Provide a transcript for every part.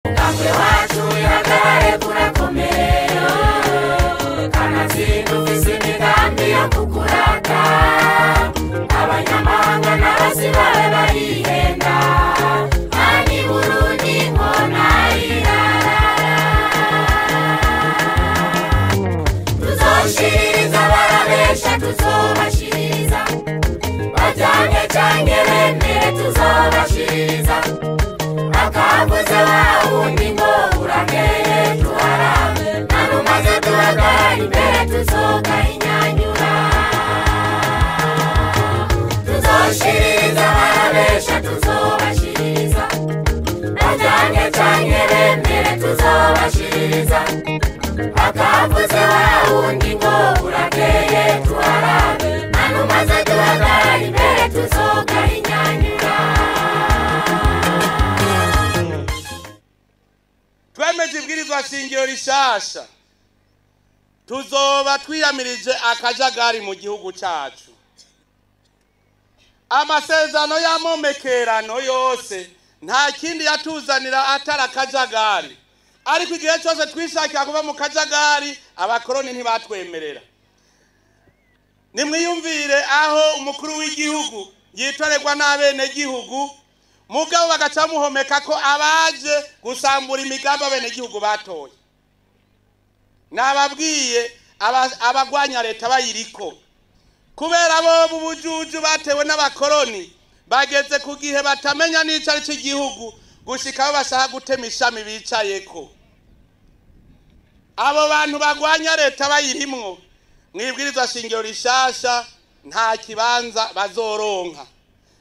Umugambwe wacu ihagarare kurakomeye, kanatsinda ufise imigambi yo kukurata. Abanyamahanga n'abasi bawe barihenda, ani Burundi nkona irarara. Tuzoshiririza barabesha, tuzobashiririza bajyange canke bemere, tuzobashiririza. Akavuze wa wundi ngo urakeye tuharabe, nanumaze duhagarara imbere tuzokahinyanyura. Tuzoshiririza barabesha, tuzobashiririza bajyange canke bemere, tuzobashiririza. Akavuze wa wundi ngo urakeye tuharabe, nanumaze duhagarara imbere tuzokahinyanyura. Twemeje ibwirizwa shingiro rishasha, tuzoba twiyamirije akajagari mu gihugu cacu. Amasezerano y'amomekerano yose nta kindi yatuzanira atari akajagari, ariko igihe cyose twishakira kuva mu kajagari abakoroni ntibatwemerera. Nimwiyumvire aho umukuru w'igihugu yitorerwa n'abenegihugu, mugabo bagaca bamuhomeka ko abaje gusambura imigambi abenegihugu batoye. Nababwiye abagwanya leta bayiriko, kubera bo bubujuju batewe n'abakoroni, bageze ku gihe batamenya n'ico ari c'igihugu, gushika aho bashaka gutema ishami bicayeko. Abo bantu bagwanya leta bayirimwo, mwibwirizwa shingiro rishasha nta kibanza bazoronka.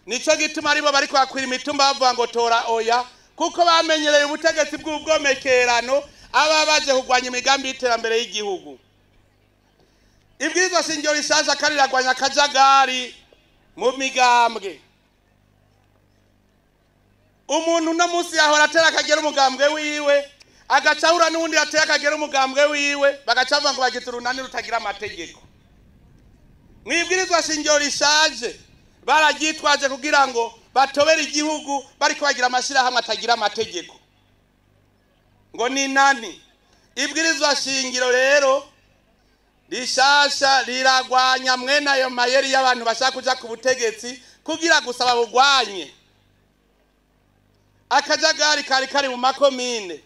Nico gituma aribo bariko bakwira imitumba bavuga ngo tora oya, kuko bamenyereye ubutegetsi bw'ubwomekerano, aba baje kugwanya imigambi y'iterambere y'igihugu. Ibwirizwa shingiro rishasha kandi riragwanya akajagari mu migambwe. Umuntu uno munsi yahora atera akagera umugambwe wiwe, agaca ahura n'uwundi atera akagera umugambwe wiwe, bagaca bavuga ngo bagize urunani rutagira amategeko. Mwibwirizwa shingiro rishaje bararyitwaje kugira ngo batobere igihugu, bariko bagira amashirahamwe atagira amategeko ngo ni nani. Ibwirizwa shingiro rero rishasha riragwanya mwene ayo mayeri y'abantu bashaka kuja ku butegetsi kugira gusa babugwanye. Akajagari kari kari mu makomine,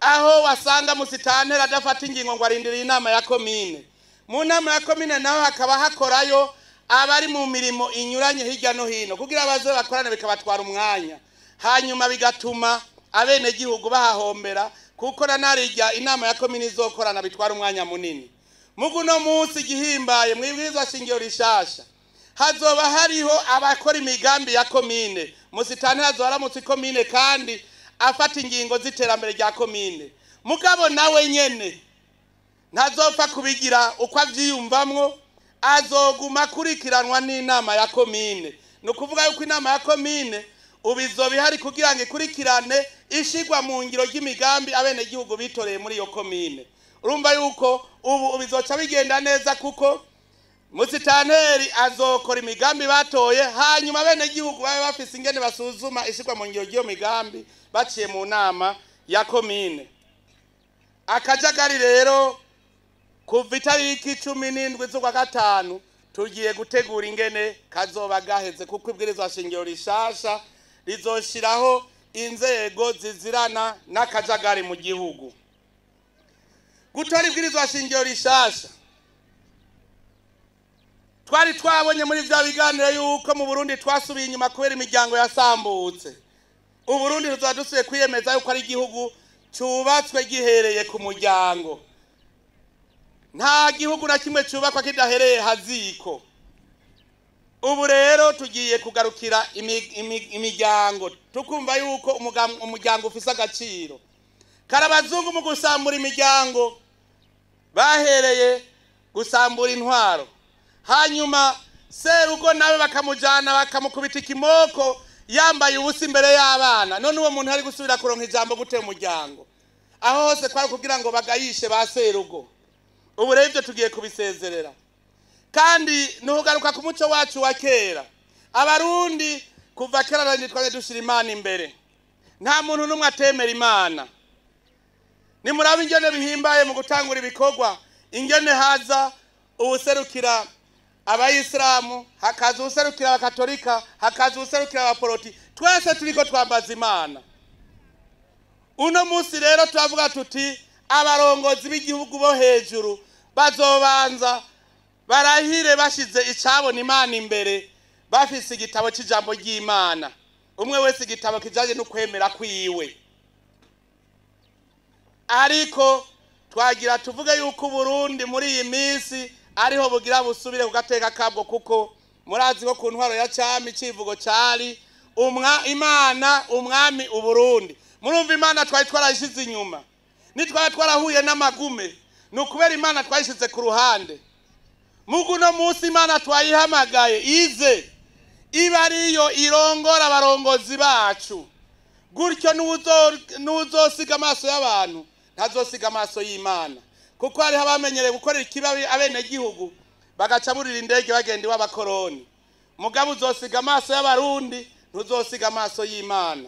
aho wasanga musitantera adafata ingingo ngo arindire inama ya komine. Mu nama ya komine naho hakaba hakorayo abari mu mirimo inyuranye hirya no hino, kugira baze bakorane bikabatwara umwanya, hanyuma bigatuma abenegihugu bahahombera, kuko narirya inama ya komine izokorana bitwara umwanya munini. Mugu no munsi gihimbaye mwibwirizwa shingiro rishasha hazoba hariho abakora imigambi ya komine. Musitantera azoba aramutse ikomine kandi afata ingingo z'iterambere rya komine, mugabo nawe nyene ntazopfa kubigira uko avyiyumvamwo, azoguma akurikiranwa n'inama ya komine. Ni ukuvuga yuko inama ya komine ubu izoba ihari kugira ngo ikurikirane ishigwa mu ngiro ry'imigambi abenegihugu bitoreye muri iyo komine. Urumva yuko ubu bizoca bigenda neza, kuko musitanteri azokora imigambi batoye, hanyuma abenegihugu babe bafise ingene basuzuma ishigwa mu ngiro ry'iyo migambi baciye mu nama ya komine. Akajagari rero kuva itariki 17 z'ukwa gatanu tugiye gutegura ingene kazoba gaheze, kuko ibwirizwa shingiro rishasha rizoshiraho inzego zizirana n'akajagari mu gihugu. Gutora ibwirizwa shingiro rishasha, twari twabonye muri vya biganiro yuko mu Burundi twasubiye inyuma kubera imiryango yasambutse. Uburundi tuzoba dusubiye kwiyemeza yuko ari igihugu cubatswe gihereye ku muryango. Nta gihugu na kimwe cubakwa kidahereye haziko. Ubu rero tugiye kugarukira imiryango, tukumva yuko umuryango ufise agaciro. Karabazungu mu gusambura imiryango bahereye gusambura intwaro, hanyuma serugo nawe bakamujana bakamukubita ikimoko yambaye ubusa imbere y'abana. None uwo muntu ari gusubira kuronka ijambo gute umuryango? Aho hose kwari kugira ngo bagayishe ba serugo. Ubu rero ibyo tugiye kubisezerera. Kandi nugaruka ku muco wacu wa kera. Abarundi kuva kera twari dushira Imana imbere. Nta muntu n'umwe atemera Imana. Nimuraba ingene bihimbaye mu gutangura ibikorwa, ingene haza uwuserukira abayisilamu, hakaza uwuserukira abakatolika, hakaza uwuserukira abaporoti, twese turiko twambaza Imana. Uno munsi rero turavuga tuti abarongozi b'igihugu bo hejuru bazobanza barahire bashize icabona Imana imbere, bafise igitabo c'ijambo ry'Imana, umwe wese igitabo kijanye n'ukwemera kwiwe. Ariko twagira tuvuge yuko Uburundi muri iyi minsi ariho bugira busubire ku gateka kabwo, kuko murazi ko ku ntwaro ya cami icivugo cari umwa Imana umwami Uburundi. Murumva Imana twari twarayishize inyuma, nitwari twarahuye n'amagume, ni ukubera Imana twayishize ku ruhande. Mugu uno munsi Imana twayihamagaye ize iba ariyo irongora abarongozi bacu, gutyo n'uwuzosiga amaso y'abantu ntazosiga amaso y'Imana, kuko hariho abamenyereye gukorera ikibabi abenegihugu bagaca burira indege bagenda iw'abakoroni. Mugabo uzosiga amaso y'abarundi, ntuzosiga amaso y'Imana.